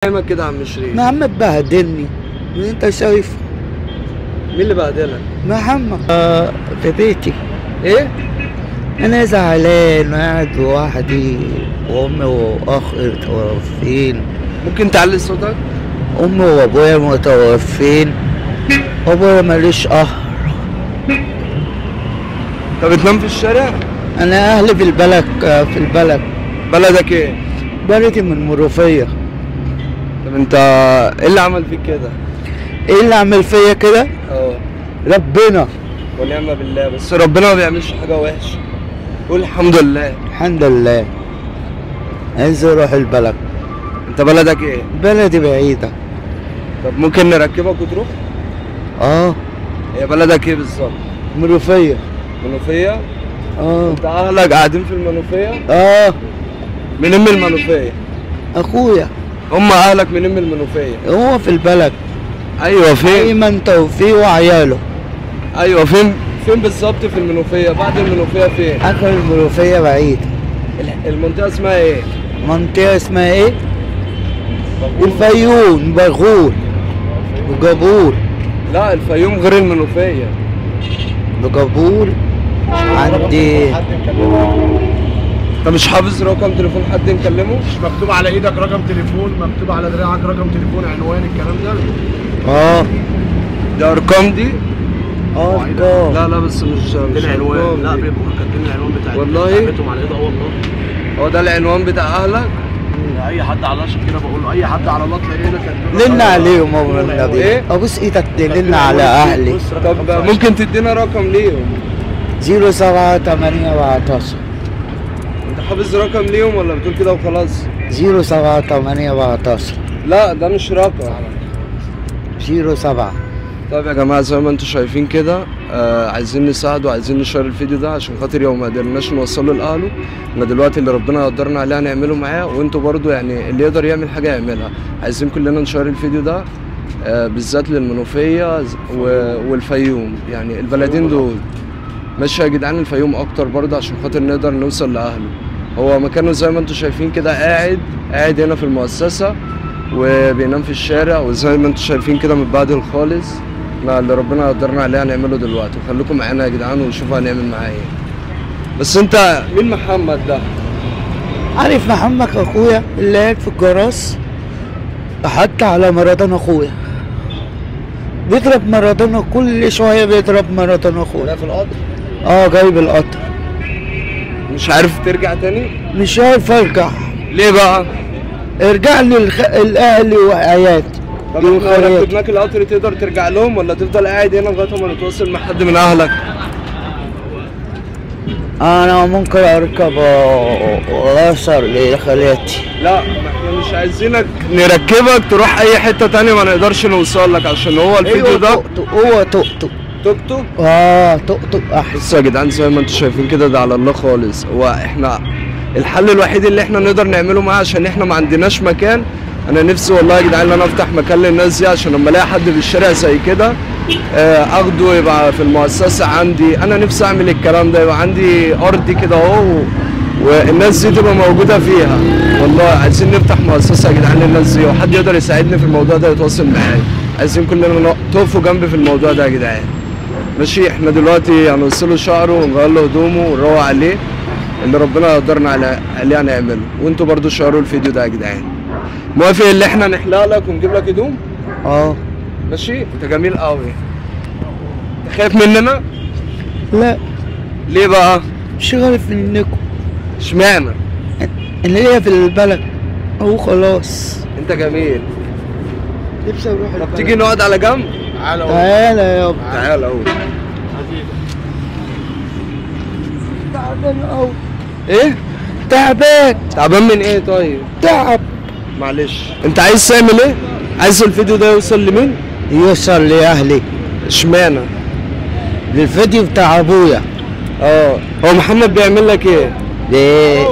فاهمك كده يا عم شريف. محمد بهدلني اللي انت شايفه. مين اللي بهدلك؟ محمد. في بيتي. ايه؟ انا زعلان وقاعد لوحدي وامي واخي متوفين. ممكن تعلي صوتك؟ امي وابويا متوفين، ابويا ماليش قهر. طب بتنام في الشارع؟ انا اهلي في البلد. في البلد. بلدك ايه؟ بلدي من المنوفية. طب انت ايه اللي عمل فيك كده؟ ايه اللي عمل فيا كده؟ اه ربنا. ونعم بالله، بس ربنا ما بيعملش حاجة وحشة. قول الحمد لله. الحمد لله. عايز اروح البلد. انت بلدك ايه؟ بلدي بعيدة. طب ممكن نركبك وتروح؟ اه. هي بلدك ايه بالظبط؟ منوفية. منوفية؟ اه. انت اهلك قاعدين في المنوفية؟ اه. منين من المنوفية؟ اخويا. هم اهلك منين من المنوفية؟ هو في البلد. ايوه فين؟ ايمن توفيق وعياله. ايوه فين؟ فين بالظبط في المنوفية؟ بعد المنوفية فين؟ اخر المنوفية بعيد. المنطقة اسمها ايه؟ منطقة اسمها ايه؟ الفيوم. برغول وجابور. لا الفيوم غير المنوفية. بجابور عندي. انت مش حافظ رقم تليفون حد نكلمه؟ مش مكتوب على ايدك رقم تليفون، مكتوب على دراعك رقم تليفون، عنوان، الكلام ده؟ اه. ده ارقام دي؟ اه ارقام. لا لا بس مش العنوان. لا بيبقوا كاتبين العنوان بتاع والله بيتهم على ايده. اه والله. هو ده العنوان بتاع اهلك؟ اي حد على الله كده بقول له، اي حد على الله تلاقينا كاتبين. لنا عليهم ابو النبي. ايه؟ ابوس ايدك لنا على اهلي. طب ممكن تدينا رقم ليهم؟ 07 8 14. انت حافظ رقم ليهم ولا بتقول كده وخلاص؟ 07 8 14. لا ده مش رقم. 07. طيب يا جماعة زي ما انتم شايفين كده، عايزين نساعده وعايزين نشير الفيديو ده عشان خاطر لو ما قدرناش نوصله لاهله. احنا دلوقتي اللي ربنا قدرنا عليه هنعمله معاه، وانتوا برضو يعني اللي يقدر يعمل حاجة يعملها. عايزين كلنا نشير الفيديو ده، بالذات للمنوفيه والفيوم، يعني البلدين دول. ماشي يا جدعان، الفيوم اكتر برضه عشان خاطر نقدر نوصل لاهله. هو مكانه زي ما انتم شايفين كده، قاعد هنا في المؤسسة وبينام في الشارع، وزي ما انتم شايفين كده متبهدل خالص. احنا اللي ربنا قدرنا عليه هنعمله دلوقتي، وخليكم معانا يا جدعان وشوفوا هنعمل معاه ايه. بس انت مين محمد ده؟ عارف محمد اخويا اللي قاعد في الجراس، حتى على مارادونا اخويا بيضرب مارادونا كل شوية، بيضرب مارادونا اخويا. ده في القطر؟ اه جايب القطر. مش عارف ترجع تاني؟ مش عارف ارجع. ليه بقى؟ ارجع لي الاهلي وعياتي. طب احنا لو ركبناك القطر تقدر ترجع لهم ولا تفضل قاعد هنا لغاية ما نتواصل مع حد من اهلك؟ انا ممكن اركب واوصل لخالاتي. لا ما احنا مش عايزينك نركبك تروح اي حتة تانية ما نقدرش نوصل لك، عشان هو الفيديو ده. هو توك توك. توك توك؟ اه توك توك احسن. بصوا يا جدعان زي ما انتم شايفين كده، ده على الله خالص. هو احنا الحل الوحيد اللي احنا نقدر نعمله معاه عشان احنا ما عندناش مكان. انا نفسي والله يا جدعان ان انا افتح مكان للناس دي، عشان لما الاقي حد في الشارع زي كده اخده يبقى في المؤسسة عندي. انا نفسي اعمل الكلام ده، يبقى عندي ارضي كده اهو والناس دي تبقى موجودة فيها. والله عايزين نفتح مؤسسة يا جدعان للناس دي، وحد يقدر يساعدني في الموضوع ده يتواصل معايا. عايزين كلنا تقفوا جنبي في الموضوع ده يا جدعان. ماشي، احنا دلوقتي هنغسله شعره ونغير له هدومه ونروق عليه، اللي ربنا قدرنا عليه هنعمله. وانتوا برضو شيروا الفيديو ده يا جدعان. موافق اللي احنا نحلق لك ونجيب لك هدوم؟ اه ماشي. انت جميل قوي. انت خايف مننا؟ لا. ليه بقى؟ مش خايف منكم. اشمعنى؟ اللي هي في البلد اهو خلاص. انت جميل. نفسي اروح البلد. طب تيجي نقعد على جنب؟ تعالى اهو. تعالى يابا. تعالى اهو. تعبان قوي. ايه؟ تعبان. تعبان من ايه طيب؟ تعب. معلش، انت عايز تعمل ايه؟ عايز الفيديو ده يوصل لمين؟ يوصل لاهلي. اشمعنى؟ للفيديو بتاع ابويا. اه، هو محمد بيعمل لك ايه؟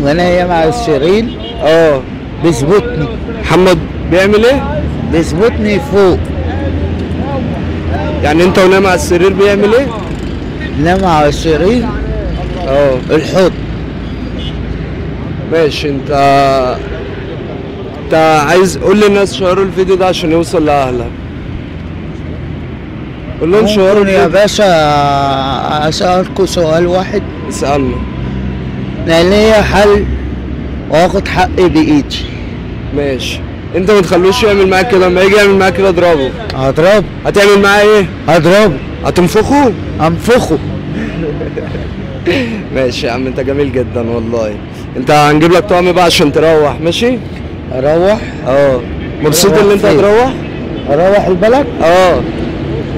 وانا هي مع الشيرين. اه بيظبطني. محمد بيعمل ايه؟ بيظبطني فوق. يعني انت ونايم على السرير بيعمل ايه؟ نام على السرير. اه الحوض. ماشي. انت انت عايز قول للناس شيروا الفيديو ده عشان يوصل لاهلك. قول لهم شيروا يا باشا. اسالكوا سؤال واحد. اسالنا. انا ليا حل واخد حقي بايدي. ماشي. انت ما تخلوش يعمل معاك كده، لما يجي يعمل معاك كده اضربه. هضربه. هتعمل معاه ايه؟ هضربه. هتنفخه؟ هنفخه. ماشي يا عم، انت جميل جدا والله. انت هنجيب لك طعم بقى عشان تروح. ماشي؟ اروح؟ اه. مبسوط ان انت هتروح؟ اروح البلد؟ اه.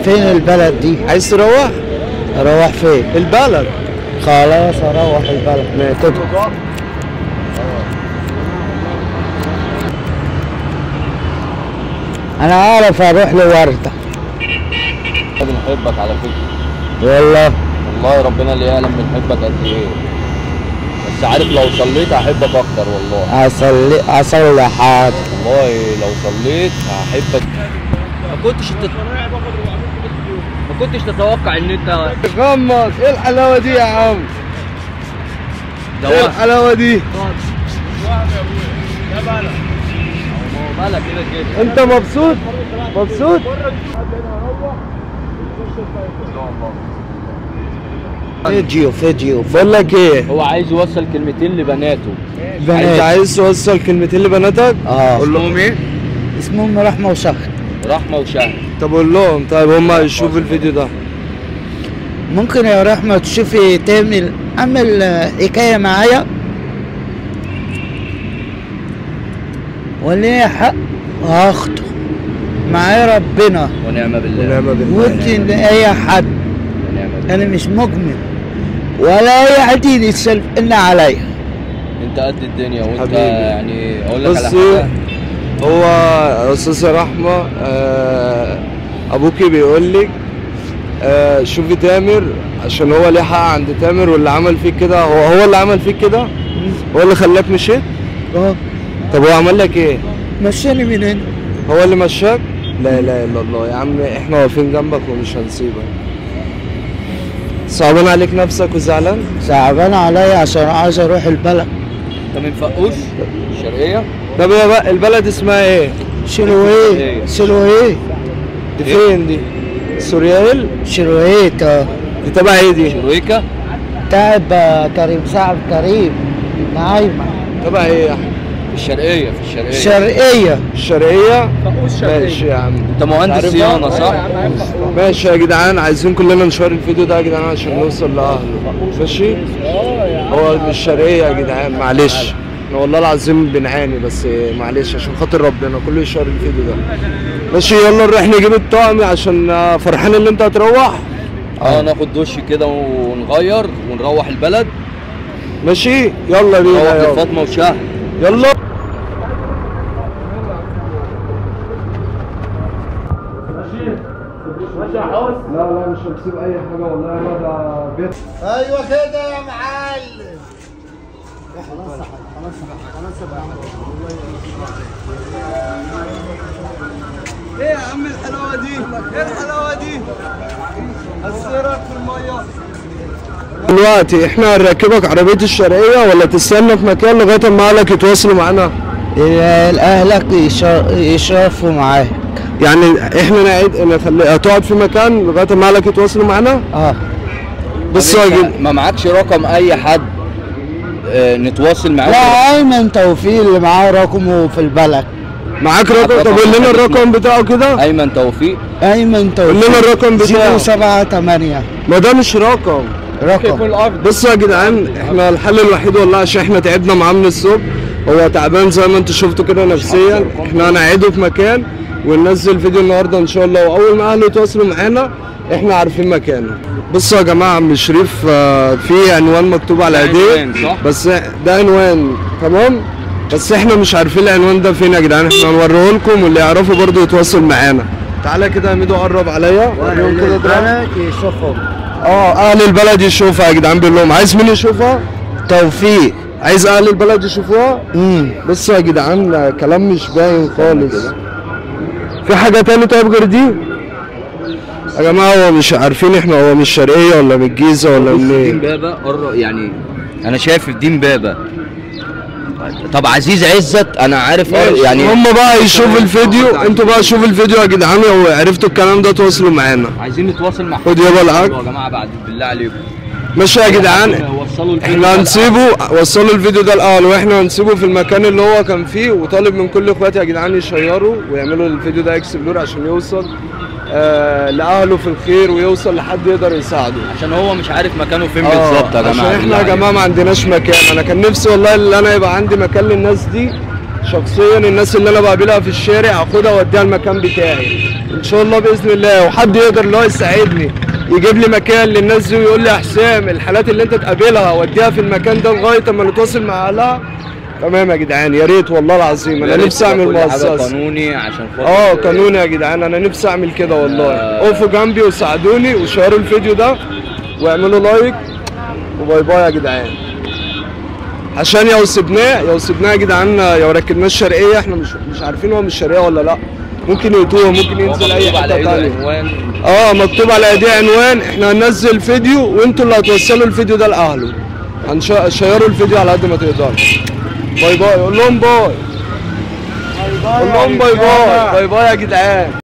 فين البلد دي؟ عايز تروح؟ اروح فين؟ البلد. خلاص اروح البلد. ماشي. انا عارف اروح لوردة. بنحبك على فكرة. والله والله ربنا اللي يعلم بنحبك قد ايه. بس عارف لو صليت هحبك اكتر والله. اصلي حاضر. والله لو صليت هحبك. ما كنتش تتوقع ان انت غمض. ايه الحلاوة دي يا عم؟ ايه الحلاوة دي؟ انت مبسوط؟ مبسوط؟ فيديو. بقول لك ايه؟ هو عايز يوصل كلمتين لبناته. انت عايز توصل كلمتين لبناتك؟ اه. قول لهم ايه؟ اسمهم رحمه وشهد. رحمه وشهد. طب قول لهم، طيب هم يشوفوا الفيديو ده. ممكن يا رحمه تشوفي تعمل اعمل حكاية معايا؟ وليا حق هاخده معايا ربنا. ونعم بالله. ونعم بالله. وانت اي حد. ونعم بالله. انا مش مجمل ولا اي حد يتسلف الا عليا. انت قد الدنيا وانت حبيبي. يعني اقول لك على حاجة. هو استاذه رحمه ابوكي بيقول لك شوفي تامر عشان هو ليه حق عند تامر، واللي عمل فيك كده هو اللي عمل فيك كده، هو اللي خلاك مشيت. طب هو عمل لك ايه؟ مشاني من هنا. هو اللي مشاك؟ لا اله الا الله يا عم، احنا واقفين جنبك ومش هنسيبك. صعبان عليك نفسك وزعلان؟ صعبان عليا عشان عايز اروح البلد. انت من فقوس؟ الشرقية؟ طب يا بقى البلد اسمها ايه؟ شرويه. شرويه دي فين دي؟ سوريال؟ شرويه. اه دي تبع ايه دي؟ شرويكا؟ تبع كريم صاحب كريم نعيمة. تبع ايه يا احمد؟ الشرقية. في الشرقية. الشرقية. الشرقية؟ ماشي يا عم. انت مهندس صيانة صح؟ ماشي يا جدعان، عايزين كلنا نشير الفيديو ده يا جدعان عشان نوصل لأهله. ماشي؟ هو من الشرقية يا جدعان، معلش. احنا والله العظيم بنعاني بس معلش عشان خاطر ربنا كله يشير الفيديو ده. ماشي يلا نروح نجيب الطعم عشان فرحان اللي انت هتروح. ناخد دش كده ونغير ونروح البلد. ماشي يلا بينا. نروح لفاطمة وشهد. يلا. لا لا مش هنسيب اي حاجة والله يا ده بيت. ايوه كده يا معلم. خلاص خلاص خلاص. ايه يا عم الحلاوة دي؟ ايه الحلاوة دي؟ السيرك في المية. دلوقتي احنا هنركبك عربية الشرقية ولا تستنى في مكان لغاية اما اهلك يتواصلوا معانا؟ اهلك يشرفوا معاك. يعني احنا نعيد نخلي هتقعد في مكان لغاية اما اهلك يتواصلوا معانا؟ اه. بس يا ما معكش رقم اي حد نتواصل معاه؟ لا ايمن توفيق اللي معاه رقمه في البلد. معاك رقم؟ طب قول لنا الرقم بتاعه كده. ايمن توفيق. ايمن توفيق قول لنا الرقم بتاعه. 078. ما ده مش رقم. رقم. بصوا يا جدعان احنا الحل الوحيد والله عشان احنا تعبنا معاه من الصبح، هو تعبان زي ما انتوا شفتوا كده نفسيا، احنا هنقعده في مكان وننزل فيديو النهارده ان شاء الله، واول ما اهله يتواصلوا معانا احنا عارفين مكانه. بصوا يا جماعة عم شريف في عنوان مكتوب على ايديه، بس ده عنوان تمام، بس احنا مش عارفين العنوان ده فين يا جدعان، احنا هنوريه لكم واللي يعرفه برضه يتواصل معانا. تعالى كده يا ميدو قرب عليا وريهم كده البلد يشوفهم. اهل البلد يشوفها يا جدعان، بيقول لهم عايز مين يشوفها؟ توفيق. عايز اهل البلد يشوفوها؟ بصوا يا جدعان كلام مش باين خالص. في حاجة تاني طيب غير دي؟ يا جماعة هو مش عارفين احنا هو من الشرقية ولا من الجيزة ولا منين؟ دي امبابة قرب، يعني أنا شايف دي امبابة. طب عزيز عزت انا عارف يعني هم بقى يشوفوا الفيديو، انتوا بقى شوفوا الفيديو يا جدعان، لو عرفتوا الكلام ده تواصلوا معانا. عايزين نتواصل مع خد يابا العقد يا جماعة بعد بالله عليكم. ماشي يا جدعان، احنا هنسيبه، وصلوا الفيديو ده الاول، واحنا هنسيبه في المكان اللي هو كان فيه، وطالب من كل اخواتي يا جدعان يشيروا ويعملوا الفيديو ده explore عشان يوصل لاهله في الخير، ويوصل لحد يقدر يساعده، عشان هو مش عارف مكانه فين بالظبط يا جماعة. عشان احنا يا جماعة ما عندناش مكان. انا كان نفسي والله ان انا يبقى عندي مكان للناس دي شخصيا، الناس اللي انا بقابلها في الشارع اخدها واديها المكان بتاعي ان شاء الله باذن الله. وحد يقدر اللي هو يساعدني يجيب لي مكان للناس دي ويقول لي يا حسام الحالات اللي انت تقابلها وديها في المكان ده لغاية اما نتواصل مع اهلها. تمام يا جدعان، يا ريت والله العظيم انا نفسي اعمل مؤسسة قانوني عشان خاطر قانوني يا جدعان، انا نفسي اعمل كده والله. اقفوا جنبي وساعدوني وشيروا الفيديو ده واعملوا like و bye bye يا جدعان، عشان لو سيبناه لو سيبناه يا جدعان لو ركبناه الشرقية احنا مش عارفين هو من الشرقية ولا لا، ممكن يتوه، ممكن ينزل اي حتة ثانية. مكتوب على ايديه عنوان. احنا هننزل فيديو وانتوا اللي هتوصلوا الفيديو ده لاهله. هنشيروا الفيديو على قد ما تقدروا. bye bye، قول لهم bye، قول لهم bye bye، bye bye يا جدعان.